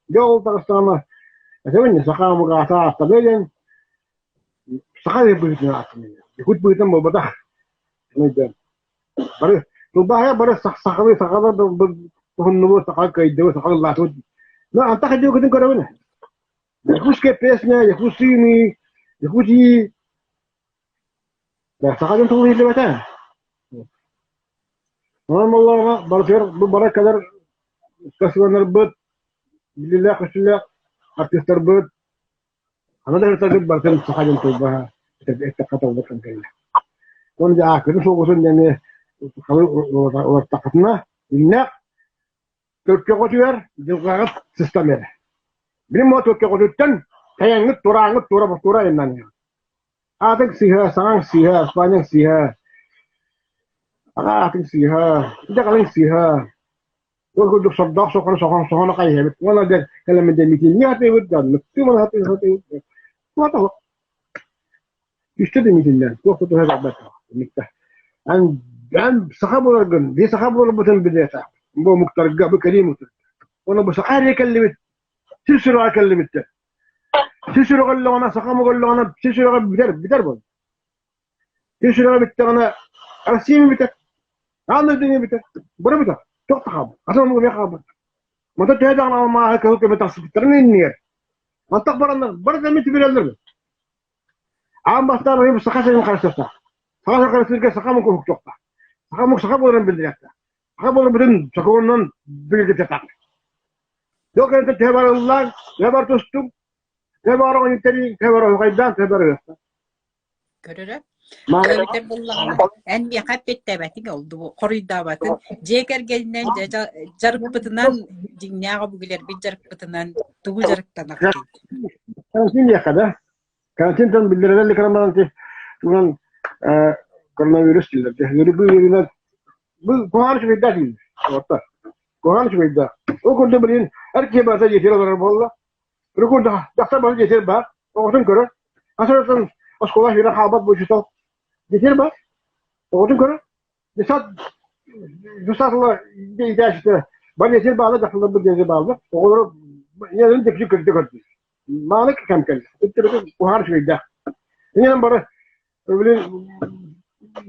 Дьэ ол таҕыстаҕына, этэбин саха омук аата ааттаныа диэн, саха быһыытынан ааттаныа. Якут быһыытынан буолбатах. Бары тылбааһа бары сахалыы сахалар туһуннубут, саха кыайдыбыт, саха ыллаатыбыт. Ну, антах идиокытын көрөбүн. Якутская песня, якутсыны, Якутии. Саха дьон тылын иһиллибэтэ. Онон буоллаҕына барытыгар бу бара кэлэр спортсменнарбыт, биллиилээх-көстүүлээх артыыстарбыт, аны да ыһыктаргыт барытын саха диэн тылбаһа эттэххэ табыллар кэллэ. Уонна дьэ ааккытын-суолгутун эмиэ сахалыы уларыттаххытына, иннээх Төркөҕүтүгэр дьылҕаҕыт сыстан эрэ. Билим уо төркөҕүтүттэн тэйэҥҥит турааҥҥыт тура тура айаннаныаҕыт. Аатыҥ сыыһа, саҥаҥ сыыһа, аспаанньаҥ сыыһа, аҕа аатыҥ сыыһа, итэҕэлиҥ сыыһа. Ол курдук сордоох сохону сохон соһоно хайыһабыт. Уонна дьэ кэлэммит дьэ митиннии сатыыбыт, дьоннуктуу маны сатыы сатыыбыт. Туох Үстэ да митиннээн, туох да туһа барбат. Эн, эн саха буоларгын, биһи саха буоларбытын билиэхтээхпит. Бу омуктарга, бу кэлии омуктарга. Уонна бу саха эрэ кэллибит, сир сүрэҕэ кэллибиттэр. Сир сүрэҕэ өллөҕүнэ, саха омук өллөҕүнэ, сир сүрэҕэ бүтэр, бүтэр буолар. Сир сүрэҕэ бүттэҕинэ, Россия бүтэр, аан дойдуну бүтэр, бары бүтэр. Туох да хаалбат. Атын омук эмиэ хаалбат. Мата төһө даҕаны алмааһы кыһыл көмө тахсыбыттарын иннигэр. Антах бараннар, бары да эмиэ тимирэллэр. Аан бастаан ойум саха сирин харыстыахтаах. Саха сирин харыстыырга саха омук уһуктуохтаах. Саха омук саха буоларын биллэриэхтээх. Саха буоларбытын сокуонунан бигэргэтиэхтээх. Дьол кэнниттэн төһө барыллаан, төһө бар тустуҥ, төһө бар оҕонньор төһө бар оһуохайдаан, төһө бар ыһыахтаах. Көрөрө. Эбэтэр буллаҕына, эн миэхэ эппиэттээбэтиҥ ол хоруйдаабатын. Дьиэ кэргэнинэн дьарыкпытынан, дьиҥнээх өбүгэлэрбит дьарыкпытынан тугу дьарыктанахтый? Карантин диэххэ да. Карантинтан биллэрэлэр экран баран тугунан коронавирус дииллэр. Ыарыы ыарыынан бу куһаҕан үчүгэйдээх дииллэр. Оттон куһаҕан үчүгэйдээх. Ол курдук билигин эр киһи барыта дьиэтигэр олорор буолла. Урукку дьахтар барыта дьиэтигэр баар. Оҕотун көрөр. Хас эрэ оскуола үөрэн хаалбат бу учуутал. Дьиэтигэр баар. Оҕотун көрөр. Десат десатла иитээччитэ бары дьиэтигэр бааллар, дьахталларбыт дьиэтигэр бааллар. Оҕолору ийэлэрин дэпси көрдө көрдү. Мааны кэм кэллэ. Ыттырыты уһаар үчүгэйдээх. Иннинэн бары билин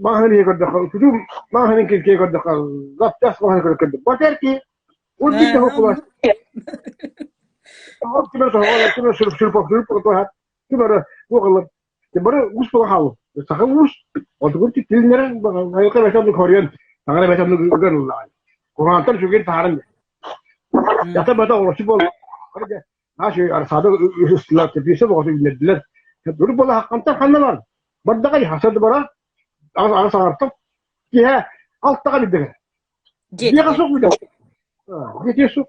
маһын иһи көрдөххө, тутуу маһын киркиэ көрдөххө, запчас маһын көрө көрдөх. Батер ки, ол биир да хокулас. Кимер тоһоҕо, кимер сүрүп сүрүп сүрүп тоһат, кимер буоҕалар. Бары уус буола хаалла. Саха уус, отугур тилиннэрэн айылҕа бэтэ хорйон, таҥара бэтэ ыган ыллаҕай. Куһаҕантан үчүгэйин таһааран. Ята бата олорчу буолла. Наша арсаада ыстылар, тэпиэсэ боҕото үүннэрдилэр. Дуру буола хантан ханна бар? Бардаҕай хасады бара, аҕа саҥартан. Киһэ алтаҕа билдигэ. Дьиэҕэ суох билэ. Дьиэтигэр суох.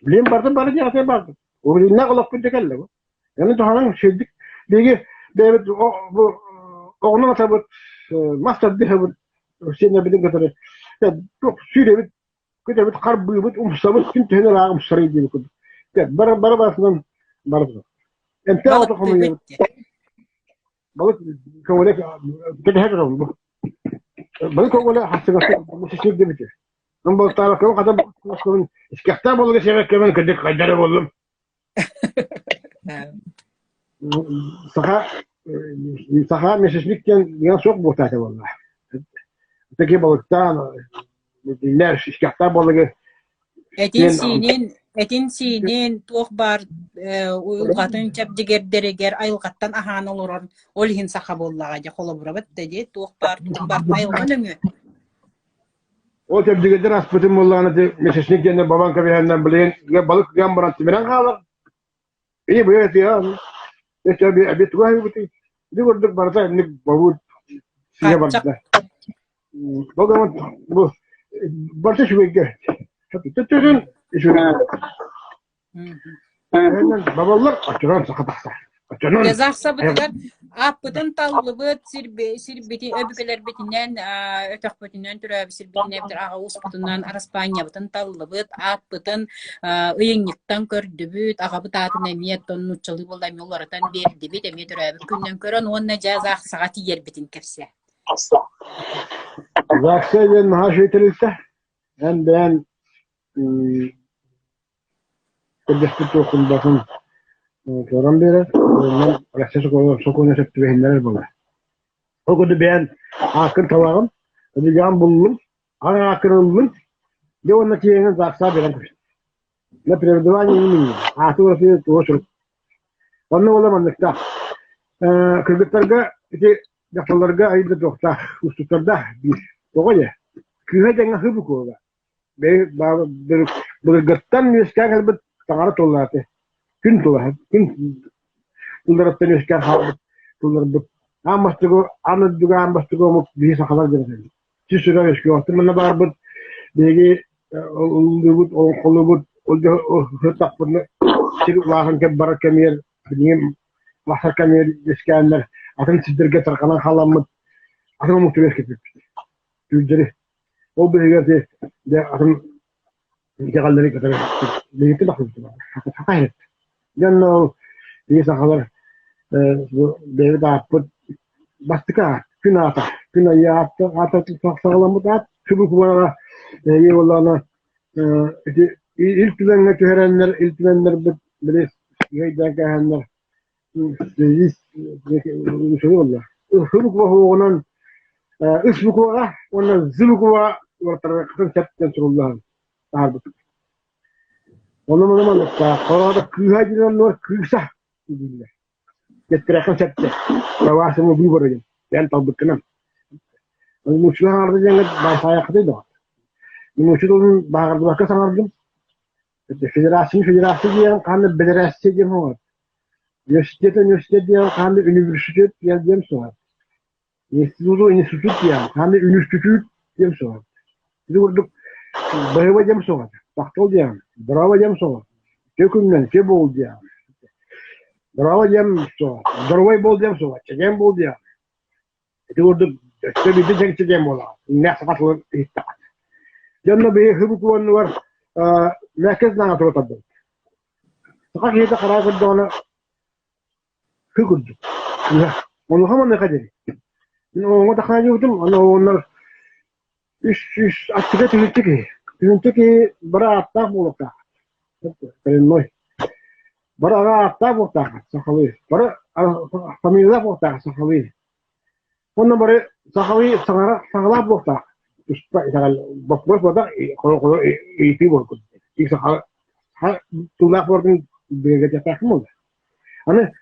Билин бардым бары дьиэҕэ бардым. Ууриннээх олохпут да кэллэ бу. Яны туһанан үчүгэйдик биһиги бэйэбит бу оҕонон атабыт мас тардыһабыт сиэннэрбитин кытары туох сүүрэбит көтөбүт харбыыбыт умсабыт күн төһөн ыраах умсарый диэбит курдук бары бары барытынан барытынан эмтээх ото хомуйабыт балык көҥүлэ кэтэһэ турабын бу балык көҥүлэ хастыгасы сир диэбити он балыктаабаккабын хата искэхтээх буолуга сиэбэккэбин кырдьык хайдары буоллум Саха саха месячник диэн диэн суох буолтаата буолла. Такие балыктаан биллэр искэхтээх балыгы Этин-сиинин, этин-сиинин туох баар уйулҕатын чэбдигэрдэригэр айылҕаттан аһаан олорор, ол иһин саха буоллаҕа дьэ холобурабыт да дии, туох баар туох баар айылҕа нөҥүө. Ол чэбдигэрдэр аспытын буоллаҕына ити месячник диэннэр бабан кэбиһэннэр билигин балык ыган баран тимирэн хаалар. Ии быйыл этиэ эбит туга аһыыбытый? Ити курдук барыта инник бобуу сыыһа барда. Бу бу барыта үчүгэйгэ. Төттөтүн үчүгэй. Бабаллар оччонон саха тахсар. Оччонон Казахсабытыгар ааппытын таллыбыт, сирбити өбүгэлэрбитинэн, өтөхпүтүнэн төрөөбүт сирбитинэн эбэтэр аҕа ууспутунан араспаанньабытын таллыбыт, ааппытын ыйынньыктан көрдүбүт, аҕабыт аатын эмиэ оттон нууччалыы буолла эмиэ уларытан биэрдибит, эмиэ төрөөбүт күнүнэн көрөн уонна дьэ ЗАГСаҕа тиийэрбитин кэпсээ. ЗАГСа диэн наһаа үчүгэй тэрилтэ. Эн бэйэҥ Кырдьаспыт туоххун батын туоран биэрэр, уонна Россия сокуона сөп түбэһиннэрэр буолар. Ол курдук бэйэн ааккын талаҕын, өбүгэҕин буллуҥ, аҕаҥ ааккын ыллыҥ, дьэ уонна тиийэҥҥин ЗАГС-ҕа биэрэн кэбис. На прерывание имени ааты уратыы туһа сурук. Онно буола манныктаах. Кыргыттарга ити дьахталларга айда туохтаах, уустуктардаах биир. Тоҕо диэ? Кыыһа дэҥҥэ хы букуола. Былыргыттан үөскээн кэлбит таҥара тыллааты. Күн тыла, күн тылларыттан үөскээн хаалбыт тылларбыт. Аан бастакы, аан үрдүгэ аан бастакы омук биһи сахалар диэн этэллэр. Сис сүрэх үөскүөҕүттэн манна баарбыт биһиги ыллыыбыт, олоҥхолуубут, ол сырыттахпытына сир улаахан кэм барар кэмигэр билигин махсар кэмигэр үөскээннэр атын сирдэргэ тарҕанан хааламмыт атын омуктары үөскэппиппит. Түүрдэри. Ол быыһыгар ити дьэ атын итэҕэллэри кытары билигиттэн тахсыбыт саха иһит. Дьэ онно ол биһиги сахалар бу бэйэбит ааппыт бастакы аат, күн аата, күн айыы аата аата саҕаламмыт аат Сүбү кубараҕа эһиги буоллаҕына ити Ил Түмэҥҥэ түһэрэннэр, Ил Түмэннэрбит били өйдөөн кээһэннэр Ысыбык боһуоҕунан үс букваҕа уонна з букваҕа уратарыаххытын сөп диэн суруллан таһаарбыт. Онон ону манныктаах хороото кыыһа диэн оннугар кыыса дииллэр. Дэттэрэххин сөп диэн. По-вашему выбору диэн. Эн талбыккынан. Нууччалыы саҥарда диэҥҥэ баайсаайаххытый доҕор. Нуучча тылын бааҕырдыбакка саҥардым. Федерация федерация диэн ханна бэдэрээссийэ диэн оҥор. Университет университет диэн ханна университет диэн диэн суоҕар. Институту институт диэн ханна үнүстүтүүт диэн суоҕар. Ити курдук баһыыба диэн суоҕар. Тахтал диэн, браво диэн суоҕар. Үтүө күнүнэн үтүө буол диэн. Браво диэн суоҕар. Здоровай буол диэн суоҕар. Чэгиэн буол диэн. Ити курдук өссө биирдэ дьэҥчэ диэн буолаҕа. Иннээх саха тылын иһиттэҕэ. Дьэ онно биһи хыбык уоннугар мээккэ знаҥа тура тарбыт. Саха киһитэ хараа көрдөҕүнэ хы курдук. Онуоха маныаха диэри. Мин оҕоҥо тахсан дьиэбитим, аны оҕоннор үс аттыга түһүнчэ киһи. Түһүнчэ киһи бары ааттаах буолуохтаах. Коренной. Бары аҕа ааттаах буолуохтаах сахалыы. Бары фамилиялаах буолуохтаах сахалыы. Уонна бары сахалыы саҥара саҥалаах буолуохтаах. Туспа итэҕэл боппуруос буолбатах, холо ыйытыы буолбут. Саха тыллаах буоларын бигэргэтиэхтээхпин буолла. Аны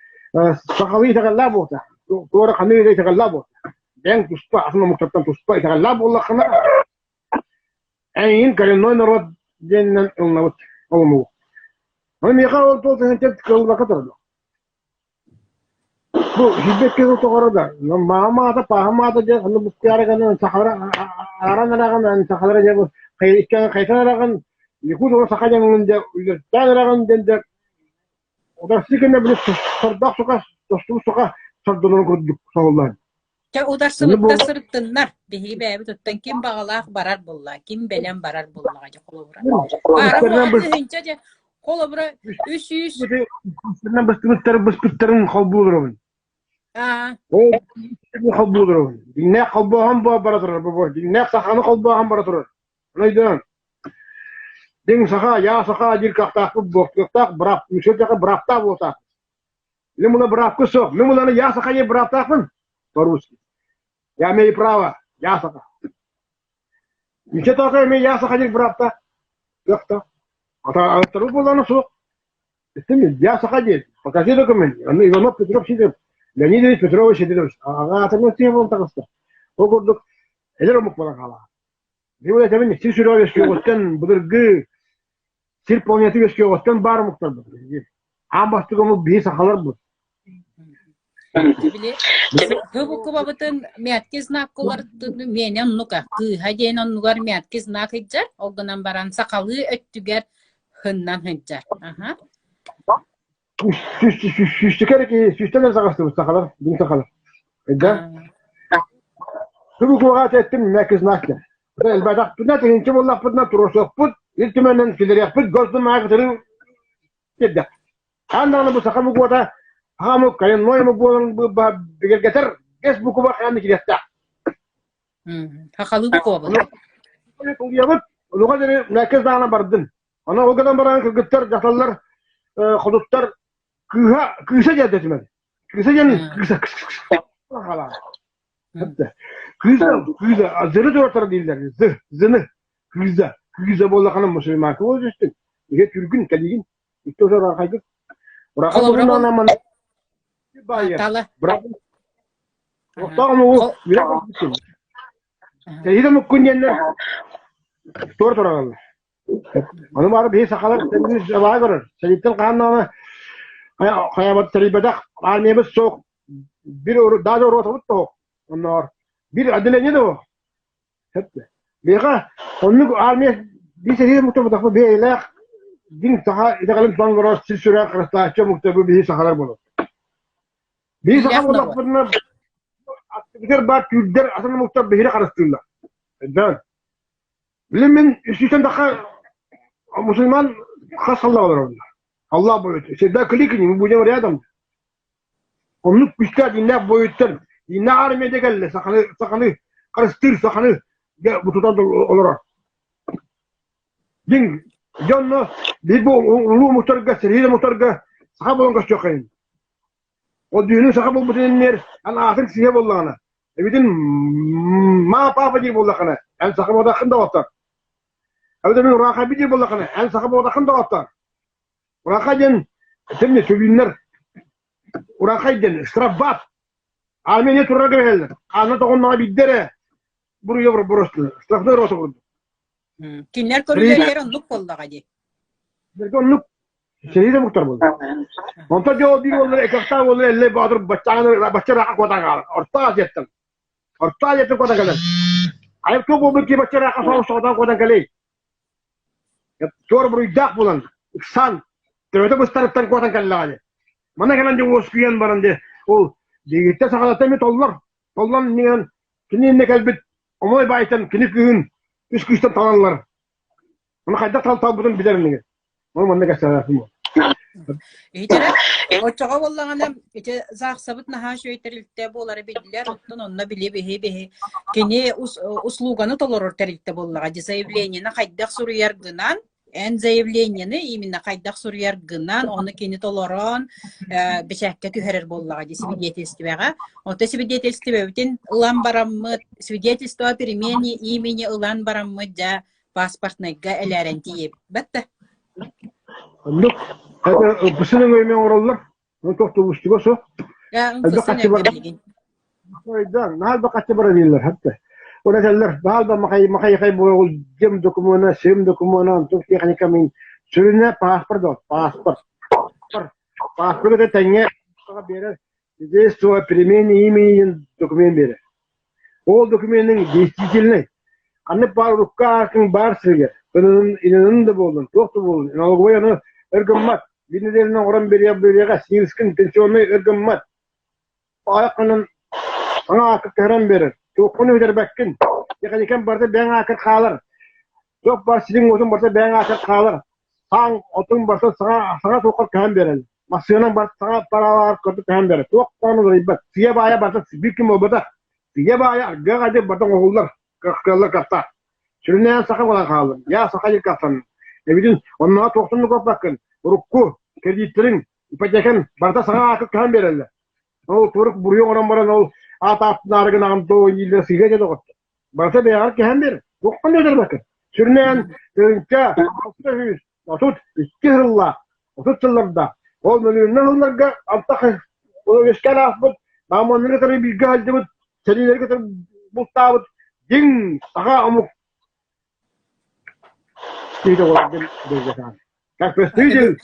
сахалыы итэҕэллээх буолуохтаах. Туора ханнык эрэ итэҕэллээх буолуохтаах. Бэйэҥ туспа, атын омуктартан туспа итэҕэллээх буоллаххына, эйигин коренной норуот диэнинэн ылынабыт ол омугу. Аны миэхэ ол туол тыһыынча кыаллыбакка турар. Бу сүүрбэккэ сыл тоҕоро да, маама аата, пааһам аата диэн онно буккуйаары гынан сахалара ааран араҕын, сахалара дьэ бу икки хайтан араҕын, якут ула саха диэн ылын дьэ үллэртээн араҕын диэн дьэ ударсыы кэннэ били сордоох сука тостубут сука сордонорун курдук соһуллан. Чэ ударсыбытта сырыттыннар. Биһиги бэйэбит оттон ким баҕалаах барар булла, ким бэлэм барар буллаҕа дьэ холобура. Аара тыһыынча дьэ холобура 300 быстыбыттары быспыттарын холбуулуробун. Аа. Ол холбуулуробун. Дьиҥнээх холбооһон бара турар бу дьиҥнээх саханы холбооһон бара турар. Өйдөөн. Дьиҥ саха, я саха диир кыахтаахпыт буолуохтаах, быраап, мүсүрдэхэ бырааптаах буолуохтаах. Мин муна быраапка суох. Мин мунаны я саха диир бырааптаахпын по-русски. Я имею право, я саха. Ничего такое имею я саха диир бырааптаах. Кыахтаах. Ата буоллаҕына суох. Истим, я саха диир. Покажи документ. Аны Иванов Петров Сидоров, Леонидович Петрович Сидорович. Аҕа аатынан сиһэ буолан таҕыста. Ол курдук эдэр омук буолан хаалаҕа. Биир этэбин сир сүрэҕэ үөскүөҕүттэн былыргы сир планета үөскүөҕүттэн баар омуктарбыт. Аан бастакы омук биһи сахаларбыт. Били бу букубабытын мягкий знак миэнэ оннука кыыһа диэн оннугар мягкий знак ыйдьар ол гынан баран сахалыы өттүгэр хыннан сылдьар. Аха. Сүүсчэкэ эрэ киһи сүүстэн эрэ саҕастыбыт сахалар, дьиҥ сахалар. Да? Букваҕа эттим мягкий знак диэн. Элбэтахпытына тыһыынча буоллахпытына туруорсуохпут, Ил Түмэнинэн киллэриэхпит, Госдумаҕа кытары тиэрдэх. Хаан даҕаны бу саха буквата саха омук коренной омук буоларын бигэргэтэр бэс буква хаан кириэхтээх. Сахалыы буквабыт. Тулуйабыт, онуга диэри мягкий знагынан бардын. Аны ол гынан баран кыргыттар, дьахталлар, хотуттар кыыһа, кыыса диэн этимэн. Кыыса диэн кыыса Кыыса, кыыса, зыны туратар дииллэр, зы, зыны, кыыса, кыыса буоллахына мусульманка буола түстүн. Иһэ түргүн, кэлигин, икки озор архайгыт. Быраха бугунаана баайа. Быраха. Охтоох омугу үөрэх Сэрии да муккун диэннэр туор тураллар. Ону баары биһи сахалар сэриини абаа көрөр. Сэрииттэн хаһан даҕаны хайабат тэрийбэтэх армиябыт суох. Бир даже ротабыт да суох. Онноор бир отделение да суох. Биһиэхэ оннук армия биир сэрии муктабатахпы бэйэлээх дьиҥ саха итэҕэлин тутан олорор сир сүрэҕэр харыстааччы омуктарбы биһи сахалар буолар. Биһи саха Иллээх норуот. буоллахпытына аттыбытыгар баар түүрдэр атын омуктар биһири харыстыыллар. Өйдөөн. Билин мин үстүүтэн тахха мусульман хас халла олоробун. Аллах будет. Всегда кликни, мы будем рядом. Оннук күүстээх дьиҥнээх буойуттар дьиҥнээх армия кэллэ саханы саханы харыстыыр саханы тутан олорор. Дьиҥ дьонно биир бу улуу омуктарга сэрии омуктарга саха буолан көстүөххэйин. Ол дьүһүнүн саха буолбутун иннигэр эн аатыҥ сыыһа буоллаҕына, эбитин маа папа диир буоллаххына, эн саха буолбатаххын доҕоттор. Эбэтэр мин ураахайбыт диир буоллаххына, эн саха буолбатаххын доҕоттор. Ураахай диэн этимни түлүүннэр Ураахай диэн штрафбат. Армия турар кэбиһэллэр. Хаана тоҕонноҕо биирдэ эрэ буруйа боростуна. Штрафной рота курдук. Кинилэр көрүүлэригэр оннук буоллаҕа дии. Кинилэргэ оннук сэрии да муктар буолла. Онтон дьэ ол биир уоллара экахтаах уоллара Эллэй Боотур баччаҕын бачча ыраахха куотан хаалар. Орто Азияттан. Орто Азияттан куотан кэлэр. Айып туох буолбут киһи бачча ыраахха соҕус соҕотон куотан кэлий. Туор буруйдаах буолан, ыксаан, төбөтө быстарыттан куотан кэллэҕэ дии. Манна кэлэн дьэ уоскуйан баран дьэ ол биһигиттэн саҕалаттан эмиэ толлор. Толлон иннигинэн кини иннэ кэлбит Омой баайтан кини кыыһын үс кыыстан талаллар. Ону хайдах тал талбытын билэр иннигин. Ону манна кэпсээбэппин буол. Итирэ, оччоҕо буоллаҕына ити заахсабыт наһаа үчүгэй тэрилтэ буолара биллэр, оттон онно били биһи биһи кини услуганы толорор тэрилтэ буоллаҕа дии заявлениены хайдах суруйаргынан эн заявлениены именно хайдах суруйаргынан ону кини толорон бэчээккэ түһэрэр буоллаҕа дии свидетельствоҕа. Онто свидетельствобытын ылан бараммыт, свидетельство о перемене имени ылан бараммыт дьэ паспортнайга элээрэн тиийэбит да? Оннук. Это бысыны өймен оҥороллор. Ну туох да уустуга суох. Элбэх хаччы бар. Наһаа элбэх хаччы бар дииллэр хатта. Ол этэллэр, баал да махай махай хай буол дьим докумуона, сим докумуона, онтук техника мин сүрүнэ паспорт да паспорт. Паспорт это тэҥҥэ биэрэр свидетельство о перемене имени документ биэрэр. Ол докуменыҥ действительный. Ханнык баар урукку ааккыҥ баар сиригэр, ынынын инынын да буоллун, туох да буоллун, налоговай ону өр гыммат. Биир нэдиэлэнэн оҥорон биэриэх биэриэҕэ, СНИЛСкин пенсионнай өр гыммат. Ааккынан саҥа аакка көһөрөн биэрэр. Туоххун бүтэрбэккин. Тиэхиньикэҥ барыта бэйэҥ ааккар хаалар. Туох баар сириҥ-уотуҥ барыта бэйэҥ ааккар хаалар. Сааҥ, отуҥ барыта саҥа саҥа туоххар көһөн биэрэллэр. Массыынан барыта саҥа паралаар көрдүк көһөн биэрэр. Туох даҕаны уларыйбат. Сыйа-баайа барыта биир күн буолбатах. Сыйа-баайа аргыах адьыр барыта оҥоһуллар, кыаллар кыахтаах. Сүрүннээн саха буолан хааллым. Я саха диир кыахтанным. Эбитин оннооҕо туохтан да куоппаккын. Урукку кредиттэриҥ, ипотекаҥ барыта саҥа аакка көһөн биэрэллэр. Ол турук буруйу оҥорон баран ол аат ааттынаары гынаҕын доо дииллэр сыыһа дьэ доҕоттор. Барыта бэйэҕэр кэһэн биэр. Туоххун да өтөрбөккүн. Сүрүннээн тыһыынча 632 сыллаах, 30 сыллардаах. Ол мөлүйүөннэн сылларга антах үөскээн ааспыт, Баамоннары кытары бииргэ сылдьыбыт, сэриилэри кытары бултаабыт дьиҥ саха омук киһитэ буолар диэн дойдутаан. Как представитель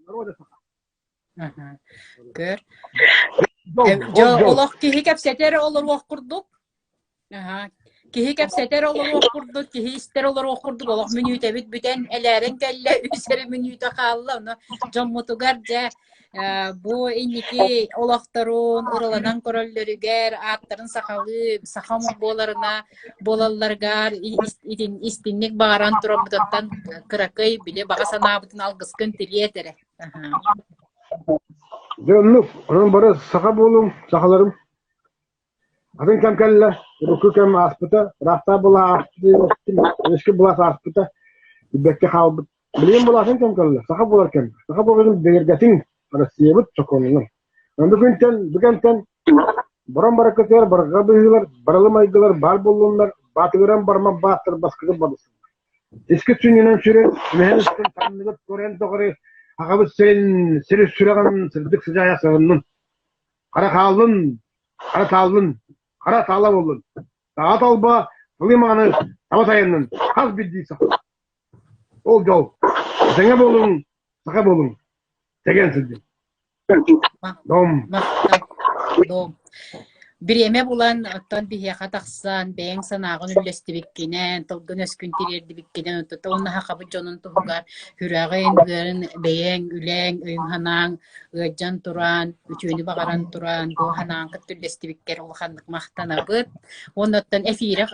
народа саха. Көр. Дьэ, олох киһи кэпсэтэр олоруох курдук. Аһа. Киһи кэпсэтэр олоруох курдук, киһи истэр олоруох курдук олох мүнүүтэбит бүтэн элээрэн кэллэ, үс эрэ мүнүүтэ хаалла. Ону дьоммутугар дьэ бу инники олохторун ыраланан көрөллөрүгэр, ааттарын сахалыы, саха омук буоларына буолалларыгар истинник баҕаран тураммытыттан кыракый били баҕа санаабытын алгыскын тириэт эрэ. Дьэ оннук, онон бары саха буолуҥ, сахаларым. Атын кэм кэллэ, урукку кэм ааспыта, ыраахтаах былаас ааспыта, өскө былаас ааспыта, билбэккэ хаалбыт. Билигин былаатын кэм кэллэ, саха буолар кэм. Саха буоларын бигэргэтиҥ Россиябыт сокуонунан. Бу күнтэн, бу кэмтэн борон бараккытыгар барҕа быһыылар, барылы майгылар баар буоллуннар, баатыгыран барман бааттар баскытын барысыннар. Искит сүнньүнэн сүрүн, түмэһин устун санныгыт көрөн доҕору, аҕабыт сирин, сири сүрэҕин сырдык сыдьаайа саһыннын. Хара хааллын, хара тааллын, хара таала буоллун. Таҕа талба, тылы-мааны таба тайаннын хас биирдии саха. Ол дьол, тэҥэ буолуҥ, саха буолуҥ, тэгэн сылдьыҥ. Дом. Махтал. Дом. Бириэмэ булан, оттон биһиэхэ тахсан, бэйэҥ санааҕын үллэстибиккинэн, тылгын-өскүн тириэрдибиккинэн, оттон уонна сахабыт дьонун туһугар сүрэҕин, быарын бэйэҥ, үлэҥ, өйүҥ-санааҥ ыалдьан туран, үтүөнү баҕаран туран, бу санааҕын кытта үллэстибиккэр улаханнык махтанабыт. Уонна оттон эфири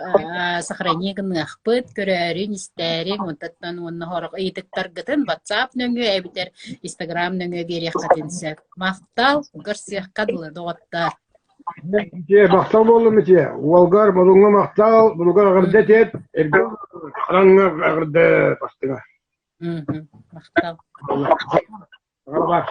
сохрани гыныахпыт, көрөөрүн, истээриҥ, онтон уонна сорох ыйытыктаргытын WhatsApp нөҥүө эбэтэр Instagram нөҥүө биэриэххитин сөп. Махтал, көрсүөххэ дылы, доҕоттоор. Митиэ, махтал буоллун Митиэ. Уолгар, Модуҥҥа махтал, Мунугар эҕэрдэ этиэт, эргэ хараҥҥа эҕэрдэ бастыҥа. Махтал. Аҕалабар.